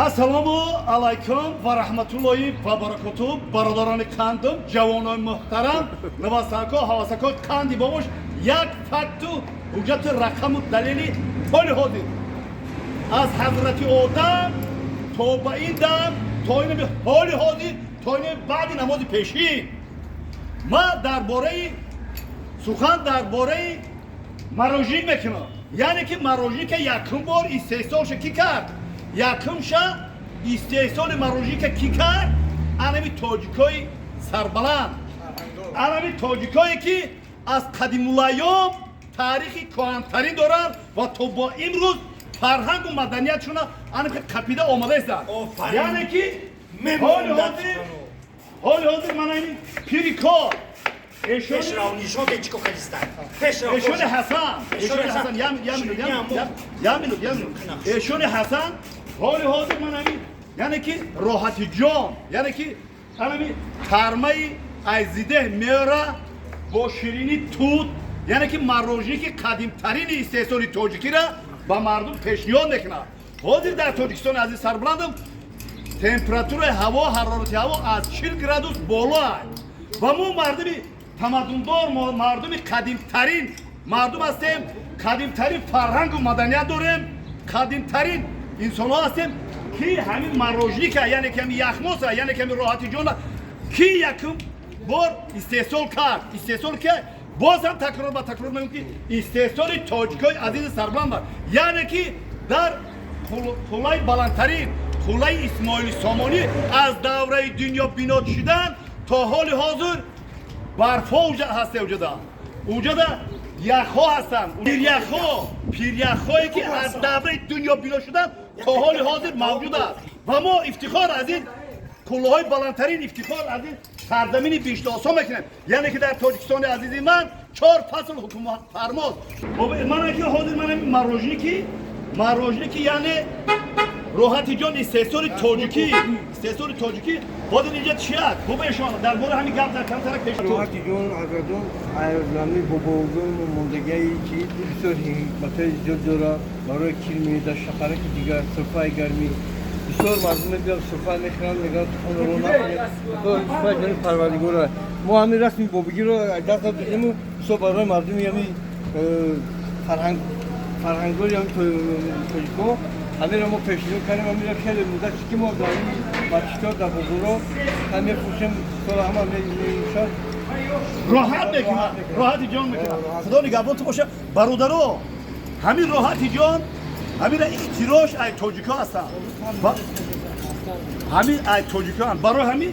Ассалому алайкум ва раҳматуллоҳи ва баракоту, бародарони қандум, ҷавонони муҳтарам, навасако, ҳавасако, қанди бобош. Як факту ҳуҷҷату рақаму далели ҳоли ҳозир аз ҳазрати Одам то ба ин дам, то ин ҳоли ҳозир, то ин баъди намози пешин, ман дар бораи сухан, дар бораи мороженик мекунам. Яъне ки мороженика якум бор истеҳсолша ки кард? Якумша истеҳсоли мороженика ки кард? Анами тоҷикои сарбаланд, анами тоҷикое, ки аз қадимулайём таърихи кӯҳантарин доранд ва то бо имрӯз фарҳангу маданиятшона анами қапида омадаистанд. Яъне ки ҳоли ҳозир мана ин пири кор, эшони Ҳасан, эшони Ҳасан, я минут, я минут, я минут, эшони Ҳасан. Ҳоли ҳозир ман ҳамин, яъне ки Роҳатиҷон, яъне ки анами тармаи айзидеҳ меора бо ширини тут, яъне ки мороженики қадимтарини истеҳсоли тоҷикира ба мардум пешниҳод мекунад. Ҳозир дар Тоҷикистони азиз сарбуландам температураи ҳаво, ҳарорати ҳаво аз 40 градус боло аст ва мо мардуми тамаддундор, мардуми қадимтарин мардум ҳастем, қадимтарин фарҳангу маданият дорем, қадимтарин инсонҳо ҳастем, ки ҳамин мороженика, яъне ки ҳамин яхмоса, яъне ки ҳамин Роҳатиҷона ки якум бор истеҳсол кард? Истеҳсол ки боз ҳам такрор ба такрор мегӯм, ки истеҳсоли тоҷикои азизи сарбуланд бар, яъне ки дар қуллаи баландтарин, қуллаи Исмоили Сомонӣ, аз давраи дунё бино шудан то ҳоли ҳозир барфҳо ҳаста, уҷада яхҳо ҳастанд, пиряхҳо, пиряхҳое, ки аз давраи дунё бино шудан то ҳоли ҳозир мавҷуд аст. Ва мо ифтихор аз ин қуллаҳои баландтарин, ифтихор аз ин сарзамини биҳиштосо мекунем. Яъне ки дар Тоҷикистони азизи ман чор фасл ҳукмфармост. Мана ки ҳозир ман мороженики, яъне Роҳатиҷон, истеҳсоли тоҷикӣ, истеҳсоли тоҷикӣ. Ҳозир инҷа чи аст? Бубешон, дар бораи ҳамин гап дар камтарак пеш. Роҳатиҷон, ҳазратҷон, ами бобоғон мондагии чи бисёр ҳикматҳои зиёд дора барои кирми дар шақараки дигар сурфаи гармӣ. Бисёр мардум мебиён, сурфа мехӯранд, мегӯянд, хонаро накунед, сурфаи ҷони Парвардигора. Мо ҳамин расми бобигиро даст додему бисёр барои мардуми ҳами фарҳангдори ҳами тоҷикҳо ҳамеро мо пешниҳод кардем. Ҳамеро хеле муддат ки мо дар масҷидҳо, дар бозорҳо ҳам мефурӯшем, сола ҳама менӯшанд. Роҳат мекунад, роҳати ҷон мекунад. Худо нигаҳбонту боша, бародаро. Ҳамин Роҳати ҷон, ҳамина ихтирош ай тоҷикҳо ҳастанд, ҳамин ай тоҷикҳоанд. Барои ҳамин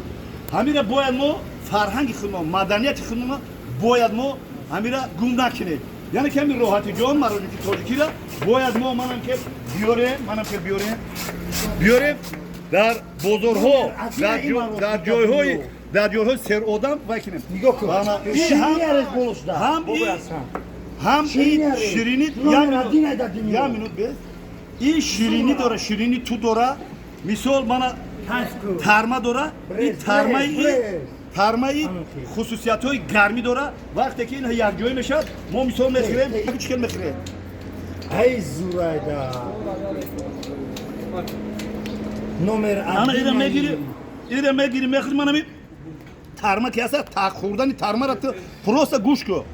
ҳамина бояд мо фарҳанги худмо, маданияти худмо бояд мо ҳамира гум накунем. Яъне ки ҳамин Роҳати ҷон, мороженики тоҷикира бояд мо манам ки биёрем, манам ки биёрем дар бозорҳо, дар ҷойҳои серодам вай кунем. Нигоҳ кун. Ҳам ин ширинӣ, я минут бес, ин ширинӣ дора, ширинӣ ту дора, мисол мана тарма дора. Ин тармаи хусусиятҳои гармӣ дора. Вақте ки ин якҷоя мешавад, мо мисол мехӯрем, чӣ хел мехӯрем? Ай зурайда номер. Ана ира мегири, ира мегири, мехӯри. Манами тарма ки аста, так хӯрдани тармара ту просто гӯш кун.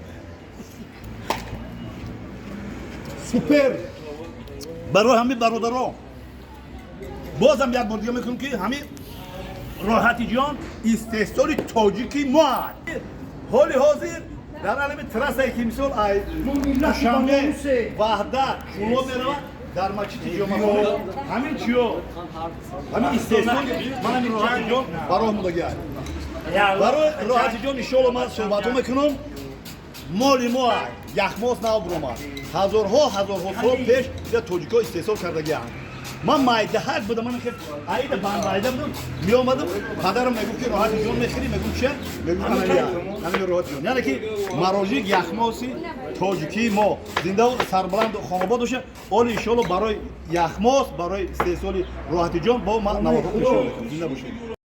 Супер. Барои ҳамин, бародаро, бозам як бор дига мекунем, ки ҳамин Роҳатиҷон истеҳсоли тоҷики мо аст. Ҳоли ҳозир дар алами трассае, ки мисол ай Душанбе, Ваҳдат, Кӯлоб меравад, дар масҷиди Ҷомахона ҳамин чиё, ҳамин истеҳсоли ман, ҳамин Роҳатиҷон ба роҳ мондагиаст. Барои Роҳатиҷон иншоалло ман суҳбатҳо мекунам. Моли мо яхмоз нав буромад, ҳазорҳо ҳазорҳо сол пеш ия тоҷикҳо истеҳсол кардагианд. Ман майдаҳак будам, ман аида бандайда будам, меомадам, падарам мегуфт, ки Роҳати ҷон мехӯрӣ? Мегум, чия? Мегум, ана Роҳати ҷон, яъне ки мороженик, яхмоси тоҷикии мо зиндаву сарбаланду хонобод боша. Оли иншоалло барои яхмос, барои истеҳсоли Роҳатиҷон бо ман навоҳо пешниҳод мекунам. Зинда бошед.